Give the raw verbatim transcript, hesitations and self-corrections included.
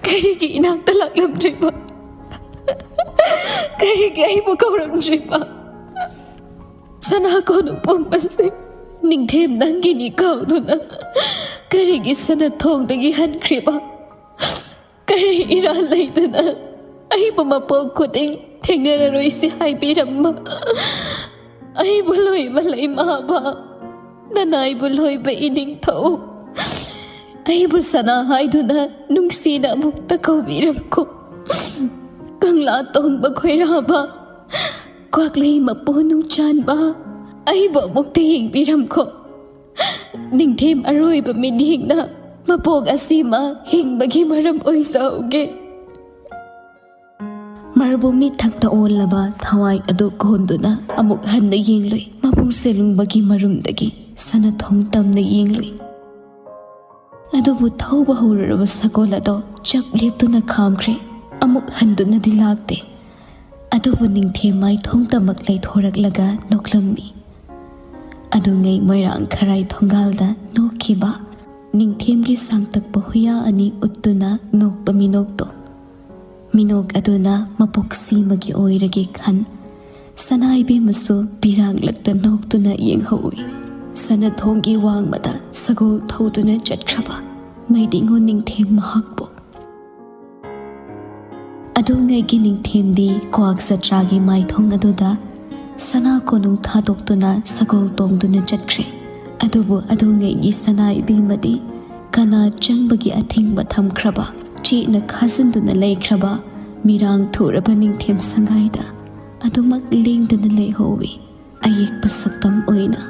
ꯀꯔꯤꯒꯤ ꯏꯅꯥꯛꯇ ꯂꯥꯛꯂꯝꯗ꯭ꯔꯤꯕ? ꯀꯔꯤꯒꯤ ꯑꯩꯕꯨ ꯀꯧꯔꯝꯗ꯭ꯔꯤꯕ? ꯁꯅꯥ ꯀꯣꯅꯨꯡ ꯄꯨꯝꯕꯁꯦ, ꯅꯤꯡꯊꯦꯝ ꯅꯪꯒꯤꯅꯤ ꯀꯥꯎꯗꯨꯅ ꯀꯔꯤꯒꯤ ꯁꯅꯥ ꯊꯣꯡꯗꯒꯤ ꯍꯟꯈ꯭ꯔꯤꯕ? ꯀꯔꯤ ꯏꯔꯥꯜ ꯂꯩꯗꯅ ꯑꯩꯕꯨ ꯃꯄꯣꯛ ꯈꯨꯗꯤꯡ ꯊꯦꯡꯅꯔꯔꯣꯏꯁꯤ ꯍꯥꯏꯕꯤꯔꯝꯕ? ꯑꯩꯕꯨ ꯂꯣꯏꯕ ꯂꯩꯃꯥꯕ, ꯅꯅꯥꯏꯕꯨ ꯂꯣꯏꯕ ꯏꯅꯤꯡꯊꯧ, ꯑꯩꯕꯨ ꯁꯅꯥ ꯍꯥꯏꯗꯨꯅ ꯅꯨꯡꯁꯤꯅ ꯑꯃꯨꯛꯇ ꯀꯧꯕꯤꯔꯝꯈꯣ꯫ ꯀꯪꯂꯥ ꯇꯣꯡꯕ ꯈꯣꯏꯔꯥꯕ, ꯀ꯭ꯋꯥꯛꯂꯩ ꯃꯄꯨ ꯅꯨꯡꯆꯥꯟꯕ, ꯑꯩꯕꯨ ꯑꯃꯨꯛꯇ ꯌꯦꯡꯕꯤꯔꯝꯈꯣ꯫ ꯅꯤꯡꯊꯦꯝ ꯑꯔꯣꯏꯕ ꯃꯤꯠꯌꯦꯡꯅ ꯃꯄꯣꯛ ꯑꯁꯤꯃ ꯍꯤꯡꯕꯒꯤ ꯃꯔꯝ ꯑꯣꯏꯖꯍꯧꯒꯦ꯫ ꯃꯔꯕꯨ ꯃꯤꯠ ꯊꯛꯇ ꯑꯣꯜꯂꯕ ꯊꯋꯥꯏ ꯑꯗꯨ ꯀꯣꯟꯗꯨꯅ ꯑꯃꯨꯛ ꯍꯟꯅ ꯌꯦꯡꯂꯨꯏ꯫ ꯃꯕꯨꯡ ꯁꯦꯂꯨꯡꯕꯒꯤ ꯃꯔꯨꯝꯗꯒꯤ ꯁꯅꯥꯊꯣꯡ ꯇꯝꯅ ꯌꯦꯡꯂꯨꯏ꯫ ꯑꯗꯨꯕꯨ ꯊꯧꯕ ꯍꯧꯔꯨꯔꯕ ꯁꯒꯣꯜ ꯑꯗꯣ ꯆꯞ ꯂꯦꯞꯇꯨꯅ ꯈꯥꯝꯈ꯭ꯔꯦ꯫ ꯑꯃꯨꯛ ꯍꯟꯗꯨꯅꯗꯤ ꯂꯥꯛꯇꯦ꯫ ꯑꯗꯨꯕꯨ ꯅꯤꯡꯊꯦꯝ ꯃꯥꯏꯊꯣꯡꯗꯃꯛ ꯂꯩꯊꯣꯔꯛꯂꯒ ꯅꯣꯛꯂꯝꯃꯤ꯫ ꯑꯗꯨꯉꯩ ꯃꯣꯏꯔꯥꯡ ꯈꯔꯥꯏ ꯊꯣꯡꯒꯥꯜꯗ ꯅꯣꯛꯈꯤꯕ ꯅꯤꯡꯊꯦꯝꯒꯤ ꯁꯥꯡꯇꯛꯄ ꯍꯨꯌꯥ ꯑꯅꯤ ꯎꯠꯇꯨꯅ ꯅꯣꯛꯄ ꯃꯤꯅꯣꯛꯇꯣ꯫ ꯃꯤꯅꯣꯛ ꯑꯗꯨꯅ ꯃꯄꯣꯛ ꯁꯤꯃꯒꯤ ꯑꯣꯏꯔꯒꯦ ꯈꯟ, ꯁꯅꯥ ꯏꯕꯦꯝꯃꯁꯨ ꯄꯤꯔꯥꯡꯂꯛꯇ ꯅꯣꯛꯇꯨꯅ ꯌꯦꯡꯍꯧꯏ꯫ ꯁꯅꯥꯊꯣꯡꯒꯤ ꯋꯥꯡꯃꯗ ꯁꯒꯣꯜ ꯊꯧꯗꯨꯅ ꯆꯠꯈ꯭ꯔꯕ ꯃꯩꯗꯤꯉꯣ ꯅꯤꯡꯊꯦꯝ ꯃꯍꯥꯛꯄꯨ꯫ ꯑꯗꯨꯉꯩꯒꯤ ꯅꯤꯡꯊꯦꯝꯗꯤ ꯀ꯭ꯋꯥꯛ ꯖꯇ꯭ꯔꯥꯒꯤ ꯃꯥꯏꯊꯣꯡ ꯑꯗꯨꯗ ꯁꯅꯥ ꯀꯣꯅꯨꯡ ꯊꯥꯗꯣꯛꯇꯨꯅ ꯁꯒꯣꯜ ꯇꯣꯡꯗꯨꯅ ꯆꯠꯈ꯭ꯔꯦ꯫ ꯑꯗꯨꯕꯨ ꯑꯗꯨꯉꯩꯒꯤ ꯁꯅꯥ ꯏꯕꯦꯝꯃꯗꯤ ꯀꯅꯥ ꯆꯪꯕꯒꯤ ꯑꯊꯤꯡꯕ ꯊꯝꯈ꯭ꯔꯕ, ꯆꯦꯛꯅ ꯈꯥꯖꯤꯟꯗꯨꯅ ꯂꯩꯈ꯭ꯔꯕ ꯃꯤꯔꯥꯡ ꯊꯨꯔꯕ ꯅꯤꯡꯊꯦꯝ ꯁꯪꯒꯥꯏꯗ ꯑꯗꯨꯃꯛ ꯂꯦꯡꯗꯅ ꯂꯩꯍꯧꯏ꯫ ꯑꯌꯦꯛꯄ ꯁꯛꯇꯝ ꯑꯣꯏꯅ꯫